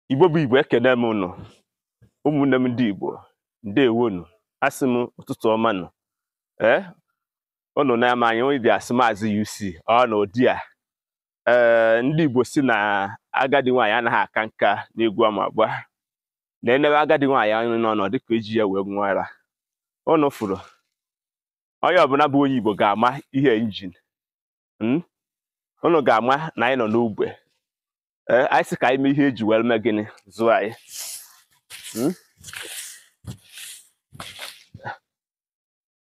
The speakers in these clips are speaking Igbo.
Igbo bụ Igbo, ekene m ụnụ ụmụnne m ndị Igbo, ndewonu. Asị m ụtụtụ ọma nụ. Ee, ụnụ na-ama anyị onye dị asị Maazị UC ọ na ụdị a. Ee, ndị Igbo si na agadi nwaanyị anaghị aka nka n'egwu ama agba, na enebe agadi nwaanyị anya n'ọnọ dịka eji ya wee nwara. Ụnụ fụrụ onye ọbụla bụ onye Igbo ga-ama ihe injin. Ụnụ ga-ama na anyị nọ n'ogbe. Ee, anyị sị ka anyị mee ihe eji wee mee gịnị zụọ anyị.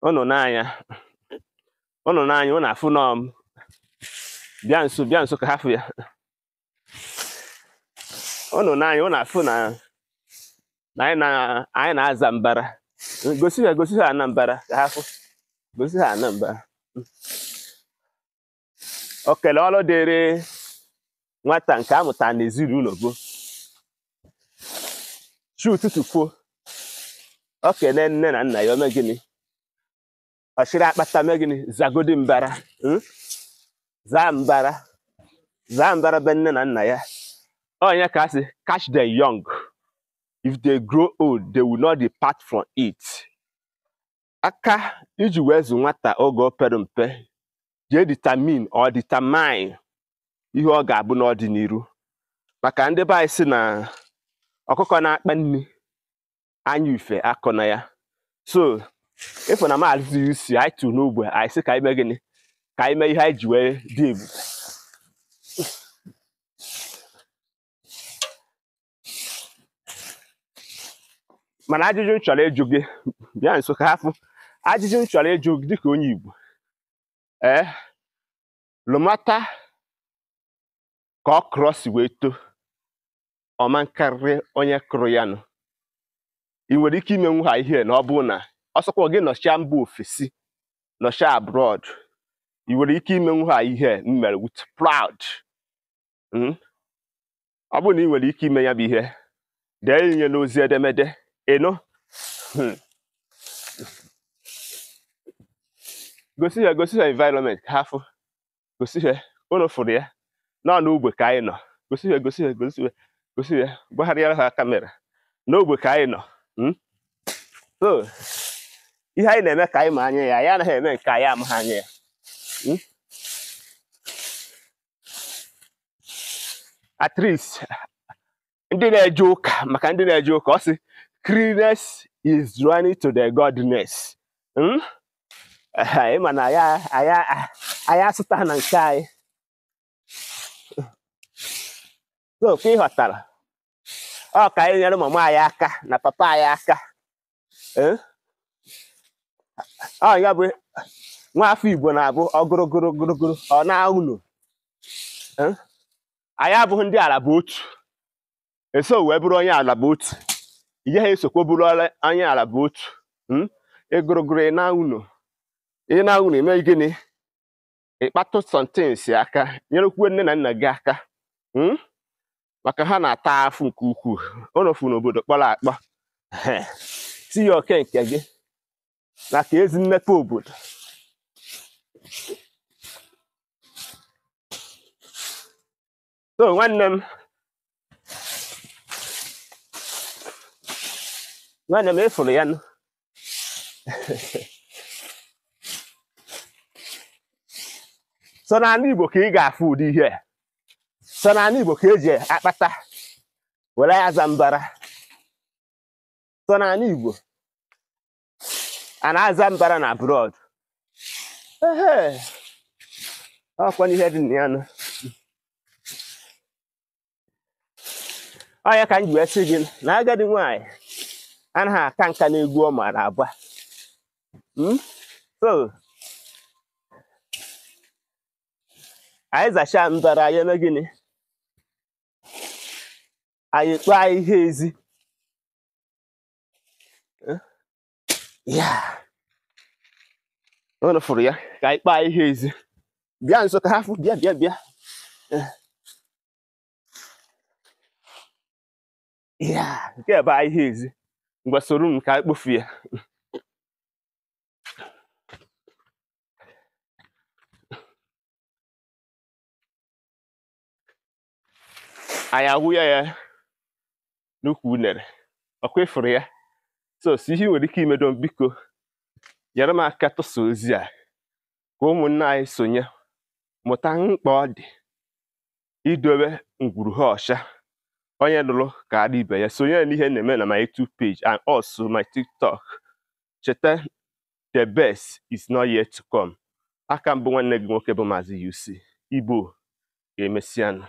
Ụnụ n'anya, ụnụ n'anya, ụnụ afụ nọ m. Bịa nso, bịa nso ka ha fụ ya. Ụnụ n'anya, ụnụ afụ na anyị na-aza mbara. Gosi ha, gosi ha ana mbara ka ha fụ. Gosi ha ana mbara. Okele ọlụ dịrị nwata nke a mụtara n'ezinụlọ bụ chi ụtụtụ fo, o kene nne na nna ya, ome gịnị, ọchịrị akpata mee gịnị, zagodi mbara, zaa mbara, zaa mbara be nne na nna ya. Onye ka asị catch the young, if they grow old they will not depart from it. Aka iji wee zụ nwata oge o pere mpe jee determine or determine ihe ọ ga-abụ n'ọdịnihu. Maka ndị be anyị sị na ọkụkọ na-akpa nri anya ife akọ na ya. So ịfụ na Maazị UC anyị tụ n'ogbe, anyị sị ka anyị mee gịnị, ka anyị mee ihe anyị ji wee dị ebube. Mana ajụjụ m chọrọ ịjụ gị, bịa nso ka ha fụ. Ajụjụ m chọrọ ịjụ gị dịka onye Igbo, ee, lụmata ka ọ kụrụ si wee too, ọma nkarị onye kụrụ ya nụ. Ị nwere ike imenwu ha ihe na ọ bụrụ na ọsọkwa gị nọchia mba ofesi, nọchia abroad, ị nwere ike imenwu ha ihe m mere with proud. Ọ bụrụ na ị nwere ike ime ya bụ ihe, dee ihe n'ozi edemede ịnụ. Gosi ha, gosi ha environment ka ha fụ. Gosi ha, ụnụ fụrụ ya nọ n'ogbe ka anyị nọ. Gosi ha, gosi ha, gosi ha, gosi ha, gbagharịara ha kamera n'ogbe ka anyị nọ. So ihe anyị na-eme ka anyị ma anya ya, anyị anaghị eme nke anyị amaghị anya ya. At least ndị na-eje ụka, maka ndị na-eje ụka, ọ sị cleanness is journey to the godness. Ịma na anyị asụta na nke anyị. So ka ị ghọtara, ọ ka anyị nyere mama anyị aka na papa anyị aka. Ọ ya bụ nwaafọ Igbo na-abụ ọgụrụgụrụ gụrụgụrụ ọ na-ụlọ. Anyị abụghị ndị ala bụ otu, eso wee bụrụ onye ala bụ otu, ihe ha esokwa bụrụ onye ala bụ otu. Ịgụrụgụrụ ị na ụlọ, ị na ụlọ eme gịnị, ịkpatụ sọntensị aka, nyerekwuo nne na nna gị aka. Maka ha na-ata afụ nke ukwuu. Ụnụ fụ n'obodo kpọrọ akpọ, tinye oke nke gị maka ezi mmepe obodo. So nwanne m, nwanne m, ịfụrụ ya nụ. So n'ala Igbo ka ị ga-afụ ụdị ihe a. So n'ala Igbo ka eji akpata were ya za mbara. So n'ala Igbo a na-aza mbara na abroad. Ehe, ọkwa n'ihe dị na ya nụ. Ọ ya ka m ji wee sị gị na agadi nwaanyị anaghị aka nka n'egwu ọ maara agba. So anyị zachaa mbara, anyị eme gịnị, anyị kpaa ihe ezi. Ya ụnụ fụrụ ya, ka anyị kpaa ihe ezi. Bịa nso ka ha fụ, bịa bịa bịa. Ya nke ebe ahịhịa ezi, ngwa soro m ka anyị kpofu ya. Anyị agwụ ya ya N'ukwu unere ọkwa ịfụrụ ya. So si ihe ị nwere ike imedo m, biko nyere m aka tụsa ozi a ka ụmụnne anyị sonye mụta mkpa ọ dị idobe ngwuru ha ọcha. Onye lụrụ ka ara ibe ya sonye n'ihe na-eme na my YouTube page and also my TikTok. Cheta, the best is not yet to come. Aka mbụ, nwanne gị nwoke bụ Maazị UC Igbo. Ga-emesịanụ.